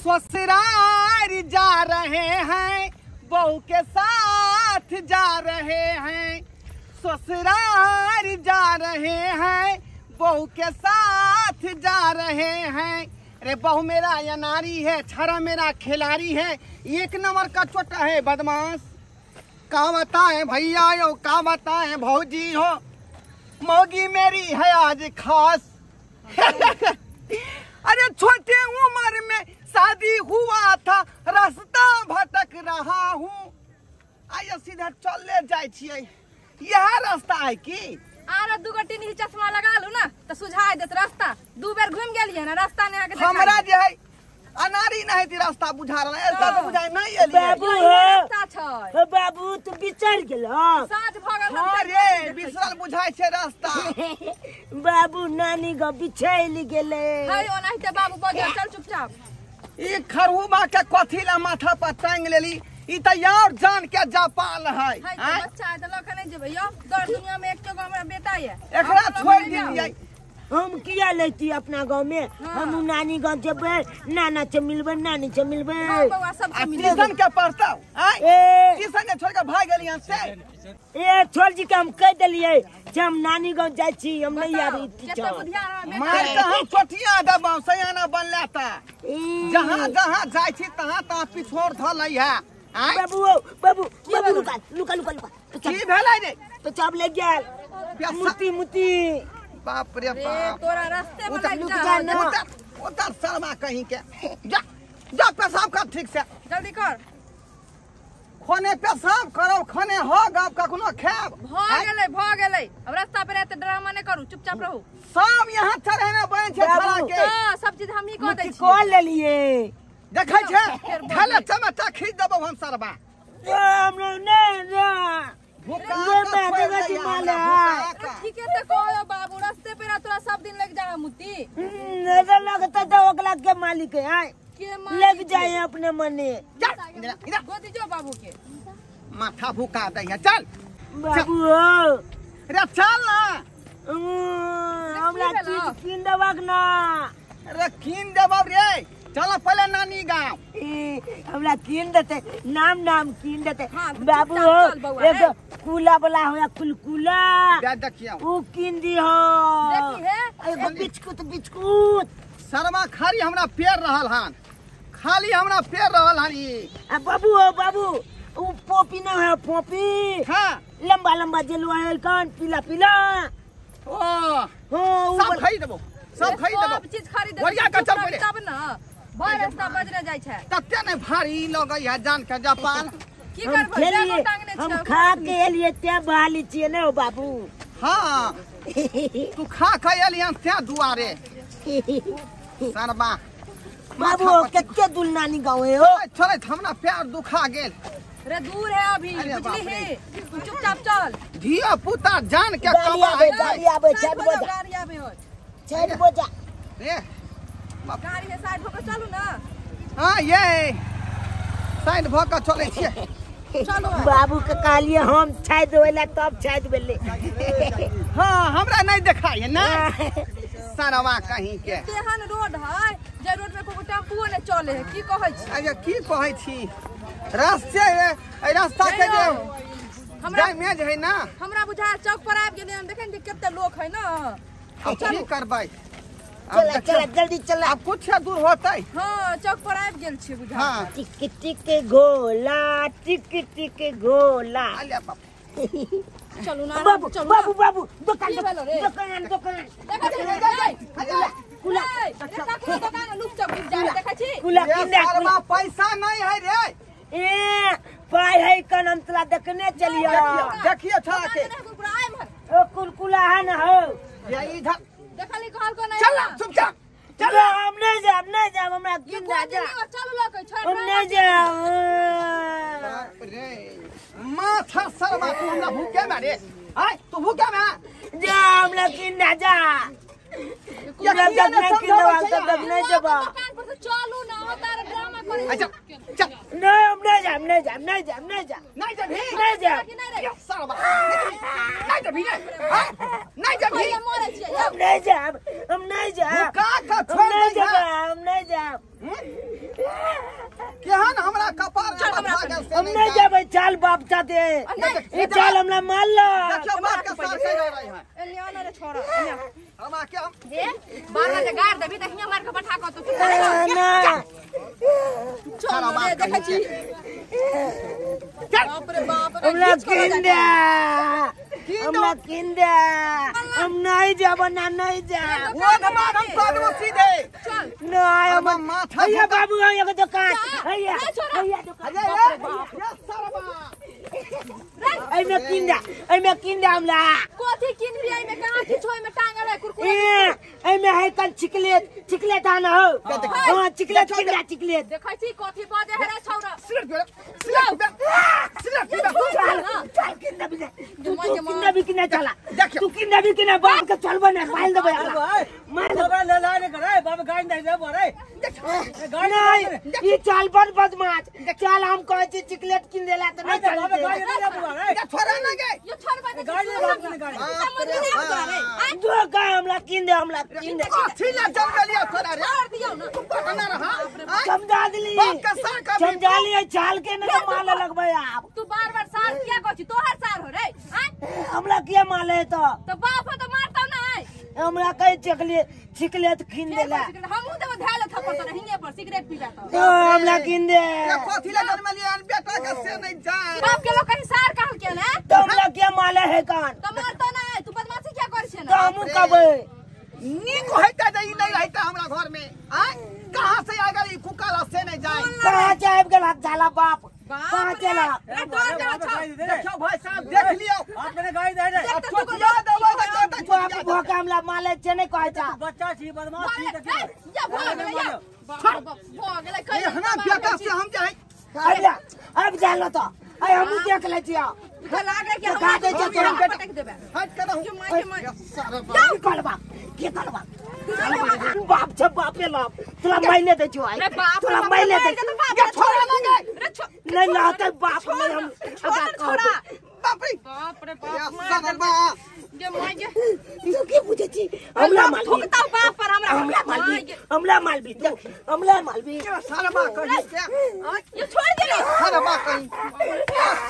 ससुराल जा रहे हैं, बहू के साथ जा रहे हैं। ससुराल जा रहे हैं, बहू के साथ जा रहे हैं। अरे बहू मेरा अनारी है, छड़ा मेरा खिलाड़ी है, एक नंबर का छोटा है बदमाश। का बताएं भैया यो, का बताएं भौजी हो, मौगी मेरी है आज खास। अरे छोटे उम्र में शादी हुआ था, रास्ता भटक रहा हूँ। आइए सीधा चले जाए छियै, यह रास्ता है की? आरो दू गो टीनी चश्मा लगा लू ना तो सुझाय देत रास्ता। दू बेर घूम गेलियै ना, रास्ता नहीं आके हमरा जे है अनारी नहीं थी रास्ता बुझा रहा है, ऐसा तो बुझाय नहीं एलियै। बाबू हो रास्ता छै। हो बाबू तू बिसर गेल। साँझ भ गेल। हां रे बिसरल बुझाय छै रास्ता। बाबू नानी गाँव बिछैल गेलै। है ओनाहिते बाबू बजल, चल चुपचाप। ई खरहुबा के कथी ला माथा पर टांग लेली, ई त यार जान के जापाल है। है त बच्चा है त लऽ के नहीं जेबै यौ, दर दुनिया में एक गो हमरा बेटा ये, एकरा छोड़ दिलियै। हम किया लेती अपना गाँव में? हम नानी गाँव जेबै, नाना से मिलबै, नानी से मिलबै। हां बौआ सब से मिलबै। ट्यूशन के पढ़तौ? ए ट्यूशन के छोड़ के भाग गेली यहाँ से। ए छोड़ जी के हम कह देलियै जे हम नानी गाँव जाइ छी, हम नहीं आबी। केते बुधियार हमरा बेटा। मार के हम चोटिया देबौ, सयाना बनले त जहाँ जहाँ जाइ छी तहाँ तहाँ पिछोड़ धलै है। बाबू बाबू बाबू लुका लुका लुका लुका। की भेलै रे? पेशाब लग गेल। मुती मुती। बाप रे बाप, तोरा रास्ते में लग जा। उतर उतर शर्मा कहीं के, जा जा पेशाब कर ठीक से, जल्दी कर। खोने पेशाब करो, खोने हो गाव कखनो खाब। भ गेलै भ गेलै, अब रास्ता पर एते ड्रामा नहीं करू, चुपचाप रहू। सब यहाँ चढ़ेने बन छै छड़ा के। हां सब चीज हमही कह दै छी। कह लेलियै देखै छै, ढेले चमचा खींच देबौ हम सरबा। हम नहीं ना भूखा ठीके से कहो बाबू, रास्ते पे तोरा सब दिन लग जा मुती। नजर लगता था ओकला के मालिक है, के मालिक लग जाए अपने मने। जा इधर इधर गोदी जो बाबू के माथा भूखा दै है। चल बाबू हो रे चल ना, हमरा चीज कीन देबक ना। अरे कीन देबौ रे, चलो पहले नानी गाँव। हमरा कीन देते, नाम नाम कीन देते। बाबू हो एगो कुला वाला हो या कुलकुला देखियो उ कीन दी हो। देखी हे एगो बिस्कुट बिस्कुट। शर्मा खाली हमरा पेड़ रहल हन, खाली हमरा पेड़ रहल हन ई। आ बाबू हो बाबू उ पोपी ना है पोपी। हां लंबा लंबा जलवा है कान पीला पीला। ओ हो सब खरीद देबो, सब खरीद देबो, सब चीज खरीद देबो। बढ़िया का चल पड़े तब ना भर रास्ता बजरे जाय छै। तते ने भारी लगै है जान के जापान। की करबै बैगो टांगने हम खा के एलियै ते बाली छियै ने हो बाबू। हां तू खा के एलियन ते दुआरे सरबा। बाबू कते दूर नानी गाँव है हो? छोड़े हमरा पैर दुखा गेल रे, दूर है अभी बुझली ही, तू चुपचाप चल। धिया पुता जान के कमा है। गाड़ी आबै छै, गाड़ी आबै हो साइड बोजा रे, गाड़ी है साइड होके चलू ना। हां ये साइड भ के चलै छियै। चलो बाबू के कहलिए हम छाय देबै तब छाय देबै। हां हमरा नहीं देखाय ना सरवा कहीं के। तेहन रोड है जे रोड में कोनो टेम्पुओ नहीं चले है। की कहै छी? अच्छा की कहै छी? रास्ते ए रास्ता के जे हमरा डैमेज है ना, हमरा बुझा चौक पर आबि गेलै हम, देखै ने कते लोक है ना। अब की करबै? चला चला जल्दी चला, अब कुछ दूर होतै। हां चौक पर आबि गेल छी बुझा। हां टिक टिक गोला, टिक टिक गोला। अरे बाप चलू ना बाबू चलू बाबू बाबू दुकान की भेलो रे? दुकान दुकान देखै छी कुला कुला दुकान लुक चौक घुस जाय देखै छी। कुला किन सरवा पैसा नहीं है रे। ए पाई है कन हम तोरा देखने चलियो। देखियो छड़ा के ओ कुलकुला है ना हो ये इधर देखली कहल को नहीं। चल चुपचाप चल। हम नहीं जाब, नहीं जाब, हमरा किन जा जा। चल लके छोड़ हम नहीं जाब। बाप रे माथा सरवा तू हमरा भूखे में रे। आय तू भूखे में जा, हमरा किन ना जा। जब तक नहीं किन देबा तब नहीं जेबा। दुकान पर से चलू ना हो तार ड्रामा करे। अच्छा चल। नहीं हम नहीं जाब, नहीं जाब, नहीं जाब, नहीं जाब, नहीं जाबी, नहीं जाब सरवा, नहीं जाबी रे, नहीं जाबी। हम नहीं जाब, हम नहीं जाब। भूखा का हम छोड़ नहीं दे। जाब, हम नहीं जाब। केहन हमरा कपार चल हमरा हम नहीं जेबै चल बाप साथे ई चल हमरा मार ल देखियो बाप के साथ से रहे हैं एने आना रे छोरा एने हमरा के हम हे बार बार गार देबी त हिया मार के पठा क तू ना चल रे देखै छी बाप रे बाप रे हमरा किन दे हमरा किन दे हम नहीं जाब ना नहीं जाब वो मार हम कह देबो सीधे चल नहीं हम हम माथा हैया बाबू हैया के दुकान हैया हैया दुकान अरे ये सरबा एमे किन दे एमे किन दे हमरा कोथी किन भी एमे कहां किछो एमे टांगल है कुरकुरे एमे है कन चिकलेट चिकलेट आना हो हां चिकलेट किन दे चिकलेट देखै छी कोथी बजे है रे छौरा सिगरेट पीबे सिगरेट पीबे सिगरेट पीबे चल चल किन दे तू किन दे किन चला देखियो तू किन दे किन बाप के चलबो ने मार देबे मार बाबा ले ला ने करे बाबा गाड़ी नहीं दे रे नहीं ई चाल बड़ बदमाश चल हम कहै छी चिकलेट किन देला त नहीं बाबा चलते गाड़ी नहीं दे रे ये छोरा ना गे यो छोड़ बजे गाड़ी ले बाप ने गाड़ी समझ नहीं आवत रे आय दो का हमला किन दे हमला किन दे कथी ला जल गेलियो तोरा रे छोड़ दियो ना तू पटना रहा समझा दिली बाप के सार का भी समझा लिए चाल के न माले लगबै आप तू बार बार सार किया कहै छी तोहर सार हो रे आय हमला किया माले तो तो बाप हो तो मारतौ ना आय हमरा कहे चिकलेट चिकलेट किन देला हमहू देबो धैल थप्पड़ तोरा हिंगे पर सिगरेट पीबा तो तो हमला किन दे ये कथी ला जन्म लिया बेटा के से नहीं जाए बाप के लोग कहीं सार कहल के ना तो हमला किया माले है कान तो मारतौ ना आय तू बदमाशी क्या करै छे तो ना हमू कबे नीक होइता जे ई नहीं रहता हमरा घर में आय कहां से आ गेल ई कुकाला से नहीं जाए कहाँ से आबि गेल झाला बाप कहाँ बाप रे चला रे डर गेलो छौ देखियो भाई साहब देख लियो आप ने गाड़ी दे रे देख अब छोटिया देबो त कहतै बाप छोटिया भोका हमला माले छे नहीं कहै छा बच्चा छी बदमाश छी ए, या भऽ गेलै या बाप रे बाप भऽ गेलै कहीं एहना बेटा से हम जाए आबि जा आबि जा लो तो आइ हमू देख लै छियै लागे कि देखा दै छै तोरा पटक देबे हट के रहू के माय के माय सारा की करबा की करबा बाप छे बापे लाप तोरा माइले दै छियो आइ रे बाप तोरा माइले दै बाप छोड़ा ना गे रे छो नहीं लाते बाप नहीं हम छोड़ छोड़ा बाप रे बाप रे ये बाप मार सारा बा गे माय गे तू की बुझै छी हमला मालबी थुकताउ बाप पर हमरा हमला मालबी हमला मालबी तू हमला मालबी सारा बा कहीं के ये छोड़ दे रे सारा बा कहीं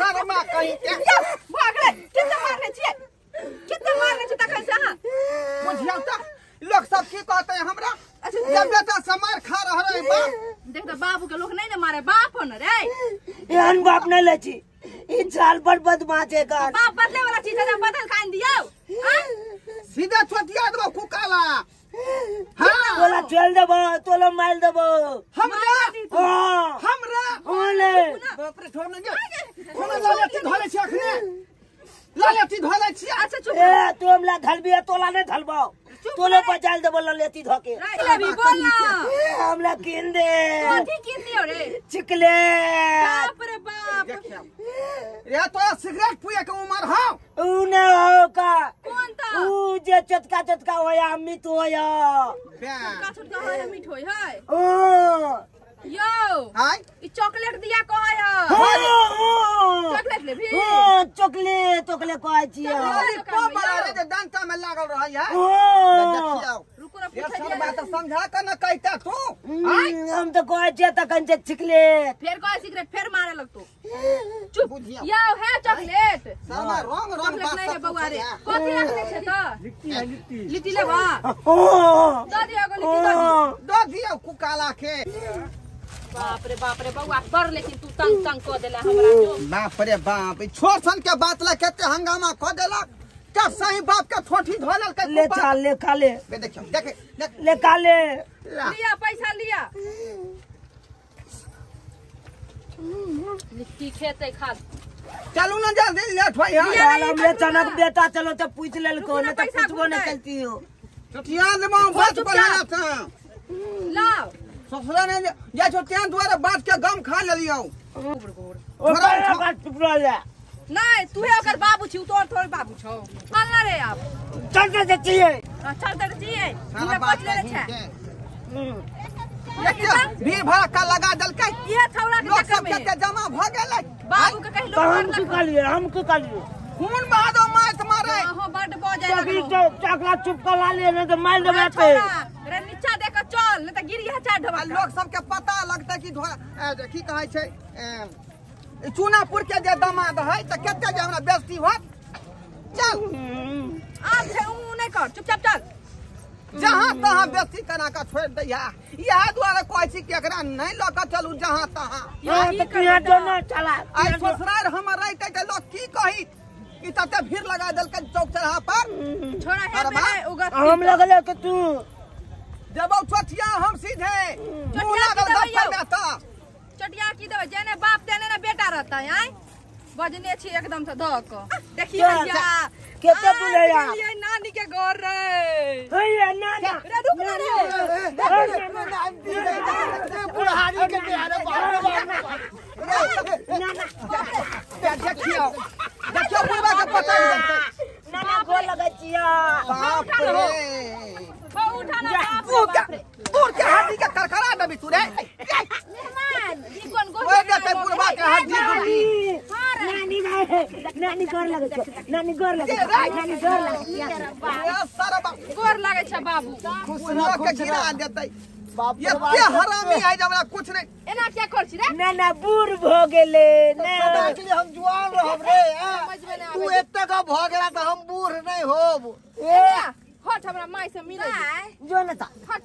सारा बा कहीं के या भाग रे कितना मारने छियै कितना मारने छी तखन से अहाँ बुझियौ त लोग सब की कहते हैं हमरा अच्छा जब बेटा से मार खा रह रहे बाप देख त बाबू के लोग नहीं ने मारे बाप हो न रे एहन बाप नहीं लै छी ई चाल बड़ बदमाश है कान बाप बदले वाला चीज है बदल कान दियौ आँ? सीधे छोटिया देबो कुकाला हां तोला चल देबो तोला मार देबो हमरा हां हमरा हां ले बाप रे छोड़ ना गे हमरा लालची धरे छी अखने लालची धरे छी अच्छा चुप ए तू हमला धलबी तोला नहीं धलबो तोले बचाल देबो ललेती धोके रे भी बोल ना ए, हमला किन दे कथी किन दियौ रे चिकलेट बाप रे बाप रे तोरा सिगरेट पिए के उमर हौ ऊ न हो का कौन ता ऊ जे चटका चटका होया मित होया बे छोटका छोटका होय मीठ होय है ओ यो हाय ई चॉकलेट दिया कहै है चॉकलेट लेबही ओ चॉकलेट चॉकलेट कहै छियै लॉलीपॉप वाला रे जे दंता में लागल रहै है ओ देखियौ रुको ना ये पूछै सब दिया बात समझा के न कहता तू हम तो कहै छियै तखन जे चिकलेट फेर कहै सिगरेट फेर मारे लगतो चुप बुझियौ यो है चॉकलेट सामा रंग रंग चॉकलेट बात नहीं है सब बउआ रे पूछै है। कथी रखने छै त लिट्टी है लिट्टी लिट्टी लेबा ओ दऽ दियौ एगो लिट्टी दऽ दियौ दऽ दियौ कुकाला के बाप रे बउआ बड़ लेकिन तू तंग तंग कऽ देला हमरा जो बाप रे बाप ई छोट सन के बात ला केते हंगामा कऽ देलक तब सही बाप के ठोठी धो लेलकै ले चल ले खा ले बे देखियौ देखे देख ले खा ले ला। लिया पैसा लिया लिट्टी खेतै खा चलू ना जल्दी लेट होई है चल हमरे चनक बेटा चलो तो पूछ लेलको रुकू ना, नहीं तो पैसा पूछबो नहीं घुमतै। चलती हो चटिया देबो बात चुपचाप। बढ़ाना था लाओ ससुरा ने जाइ छौ तें दुआरे बात के गम खा लेलियौ ओ बात चुप रह जा नहीं तू है ओकर बाबू छी तोर थोड़ बाबू छौ चल ना रे आप चल चल चाहिए चल तर जिए सारा हमरा बात कोच लेने छै देखियौ भीड़ भड़क्का लगा देलकै इहे छौड़ा के लोग चक्कर सब में कते जमा भऽ गेलै बाबू के कहीं तो लोग हम की मारलक कहलिए हम की कहलिए खून बहा मार मारे अहाँ बड बजै तभी लगलो तो चकला चुप कर ला लिए नहीं तो मार देबे पे छौड़ा रे नीचा देख के चल नहीं त गिर यहाँ चार ढबक्का लोक सबके पता लगतै कि की कहै छै चूनापुर के जे दामाद है त कते जे हमरा बेइज्जती होत। चल आब छै ऊ नहि कर, चुपचाप चल। जहाँ तहाँ बेइज्जती करा के छोड़ि दैया, इएह दुआरे कहै छी कि एकरा नहि लऽ के चलू जहाँ तहाँ। आइ ससुरारि हमर रहितै तऽ लोक की कही, ई तते भीड़ लगा देलकै चौक चौराहा पर। छोड़ा हे पे उगत हम लगले कि तू जबौ चोटिया हम सीधे मुंह लागल गप्पा में त चोटिया की देबै, जेने बाप तेने ने बेटा रहता है। आइ बजने छी एकदम से धऽ क देखिए भैया केते बुलैया ये नानी के घर रे। हैया नाना रे रुक ना रे, बुढ़ारी के अरे बाप रे बाप नाना देखियो देखियो बुढ़वा के पता नहीं लगतै। नाना गोर लगै छियो। बाप रे उठा ना बाप रे, दूर के हड्डी के करकरा देबी तू रे। मेहमान ई कोन गोर ओए देखे बुढ़वा के हड्डी गुड्डी। नानी भाई नानी गोर लगै छौ, नानी गोर लगै छौ, नानी गोर लगै छौ। सारा गोर लगै छै बाबू, खुश रह के गिरा देतै। बाप रे बाप, ये हरामी है जे हमरा कुछ नहीं। एना किया कर छी रे? ना ना बूढ़ भ गेले ना, सदा के लिए हम जुआन रहब रे। तू एते का भ गेला त हम बूढ़ नहीं होब। ए हट हमरा माई से मिले जो न त हट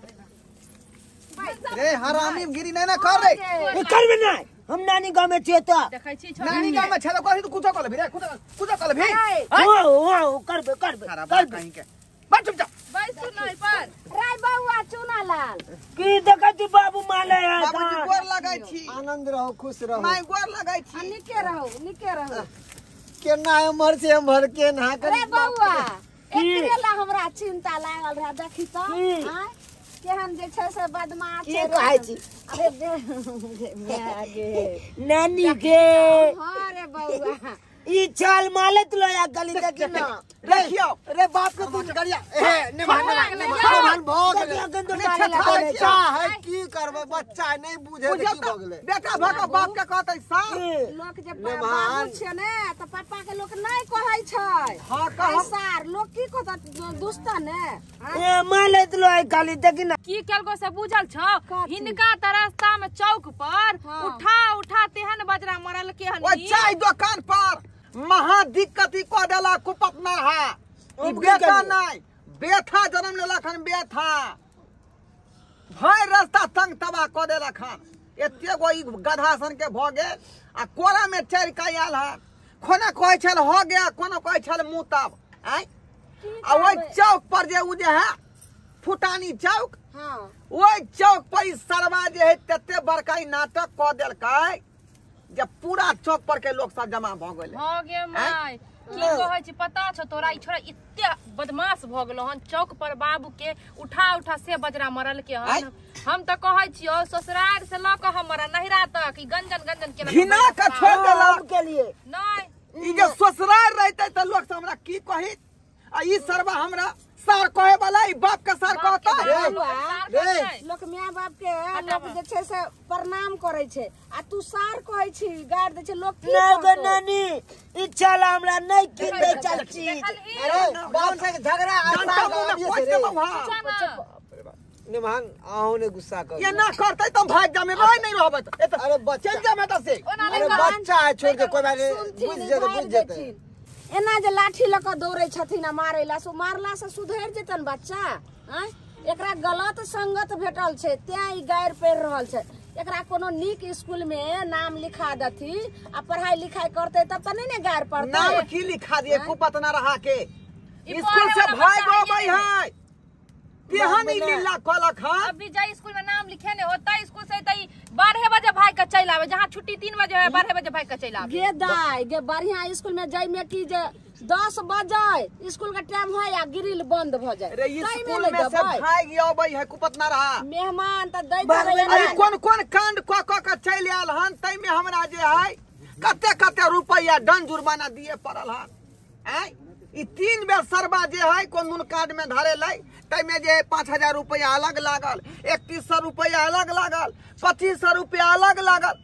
रे हरामी गिरी नहीं ना कर रे। करबे नहीं, हम नानी गांव में छियै त देखै छी नानी गांव में छे त कहि त कुछो कर भी रे, कुछो कर भी। हो हो करबे करबे करबे कहीं के बस चुपचाप बैसू नहीं पर राय बउआ चुना लाल की देखै छी बाबू माले है। बाबूजी गोर लगै छी, आनंद रहो खुश रहो। माय गोर लगै छी, निके रहो निके रहो। केना एमहर से एमहर केना कर रे बउआ, एकरे ला हमरा चिंता लागल रहे। देखी त आय केहन जे छै से बदमाश की कहै छी? अरे गे नानी गे। हां रे बउआ ई चाल मालत लो या गली देखी ना देखियो रे बाप के तू गरिया ए निभान निभान भ गेलै। बच्चा है की करबै, बच्चा नहीं बुझे की भ गेलै। बेटा भ के बाप के कहतै सार लोक जे बाबू छै ने त पापा के लोक नहीं कहै छै। हां कह सार लोक की कहत दुस्ता ने। ए मालत लो या गली देखी ना की केलको से बुझल छौ? हिनका त रास्ता में चौक पर उठा उठा तेहन बजरा मरल के हन। ओ चाय दुकान पर महा दिक्कत ही कह देला कुपतना है। ई बेटा नहीं बेथा जन्म लेलक हन, बेथा भय रास्ता तंग तबाह कह देलक हन। एते गो ई गधा सन के भ गेल आ कोरा में चढ़ि के आयल हन। कोना कहै छल हो गया, कोना कहै छल मुँह तब आय। आ ओहि चौक पर जे उ जे है फुटानी चौक, ओहि चौक पर ई सरवा जे है तते बड़का ई नाटक कह देलकै जब पूरा चौक पर के लोग सब जमा भ गेलै। भ गे my की कहै छी पता छौ तोरा? ई छोरा एते बदमाश भ गेलो हन, चौक पर बाबू के उठा उठा से बजरा मरल के हन। हम त कहै छियौ ससुरार से ल क हमरा नहिरा तक ई गंजन गंजन केना घिना के छोड़ देलक के लिए। नहीं ई जे ससुरार रहतै त लोग सब हमरा की कही? आ ई सरवा हमरा सार कहे वाला, ई बाप के सार कहता रे। लोक my बाप के लोक जे छै से प्रणाम करै छै आ तू सार कहै छी, गाड़ दै छै लोक की नहीं गो नानी ई चाल हमरा नहीं की दै चल चीज। अरे बाप से झगड़ा आ सार निमान आहू ने गुस्सा कर ये ना करतै त भाग जामे भाई नहीं रहबै त। अरे बच्चा चल जामे त से। अरे बच्चा है छोड़ के कोई बात नहीं, बुझ जेतै बुझ जेतै। एना जे लाठी लऽ कऽ दौड़ै छथिन आ मारै ला, सो मारला से सुधरि जेतन बच्चा? आँय एकरा गलत संगत भेटल छै तें ई गारि पड़ि रहल छै। एकरा कोनो नीक स्कूल में नाम लिखा दथी आ पढ़ाई लिखाई करते तब त नहीं ने गारि पड़तै। नाम की लिखा दिए कुपतना रहा के स्कूल से भाग अबै है केहन ई लीला कलक हन। अभी जाई स्कूल में नाम लिखे ने होता, स्कूल से त 12 बजे भाग के चल आवे, जहां छुट्टी 3 बजे है 12 बजे भाग के चल आवे। गे दाई गे बढ़िया स्कूल में जाई में की जे 10 बजे स्कूल का टाइम है या ग्रिल बंद भ जाए। रे स्कूल में से भाग अबै है कुपतना रहा मेहमान त दै अरे कोन कोन कांड क क के चल आयल हन। तै में हमरा जे है कते कते रुपया दंड जुर्माना दिए पड़ल हन। आय ई 3 बेर सरबा जे है कोन दुन कार्ड में धरेलै तै में जे 5000 रुपया अलग लागल, 3100 रुपया अलग लागल, 2500 रुपया अलग लागल।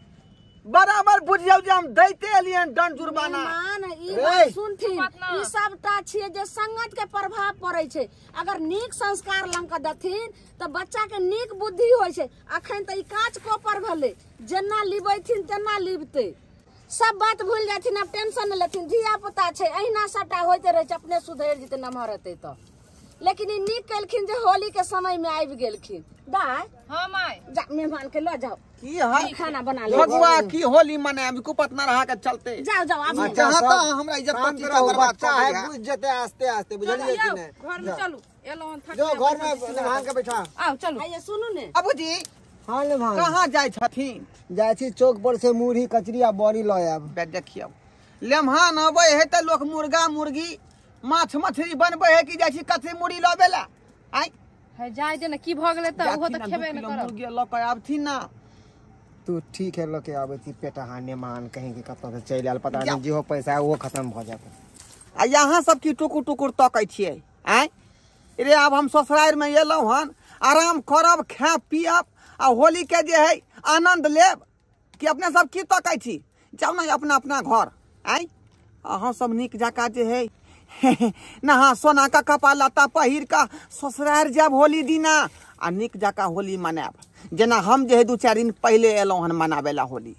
बराबर बुझियौ जे हम दैते एलियन दंड जुर्माना। मेहमान ई बात सुनथिन, ई सबटा छियै जे संगत के प्रभाव पड़ै छै। अगर नीक संस्कार लंग के दथिन तऽ बच्चा के नीक बुद्धि होइ छै। अखन तऽ ई काज कोपर भेलै, जेना लिबैथिन तेना लिबतै, सब बात भूल जाथिन, आब टेंशन नहि लेथिन। धिया पुता छै, अहिना सबटा होइते रहै छै, अपने सुधरि जेतै नमहर हेतै तऽ। लेकिन ई नीक केलखिन जे होली के समय में आबि गेलखिन। दाय हां my जा मेहमान के ल जाओ, की है खाना बना ले। भगवा की होली मनाएब कुपतना रहा के चलते। जाओ जाओ आब जहां त हमरा इज्जत पति बर्बाद बच्चा है, बुझ जेते आस्ते आस्ते, बुझलिए कि नहीं? घर में चलू, एलो हन थक जो घर में मेहमान के बैठा आओ चलू। आइए सुनू ने बाबूजी। हां मेहमान कहां जाय छथिन? जाय छी चौक पर से मुरही कचरी आ बड़ी ल आब। बे देखियौ लेमहान अबै है त लोक मुर्गा मुर्गी माछ मछली बनबै है कि जाय छी कचरी मुरही लबेला? आइ है जाय दे न, की भ गेलै त ओहो त खेबे न करब। मुर्गी ल के आबथिन ना। तू ठीक है लके आबै छी पेटा हाने मान कहीं के कतौ से चलि आयल, पता नहीं जेहो पैसा है वो खत्म भ जात। आ यहाँ सब की टुकुर टुकुर तकै छियै? आइ रे आब हम ससुरारि में एलहुँ हन, आराम करब, खायब पियब आ होली के जे है आनंद लेब कि अपने सब की तकै छी? जाउ ने अपना अपना घर। आइ अहाँ सब नीक जकाँ जे है नहा सोना का कपड़ा लत्ता पहिर का ससुरारि जायब होली दिना आ नीक जकाँ होली मनायब, जेना हम जे है 2-4 दिन पहिले एलहुँ हन मनाबे ला होली।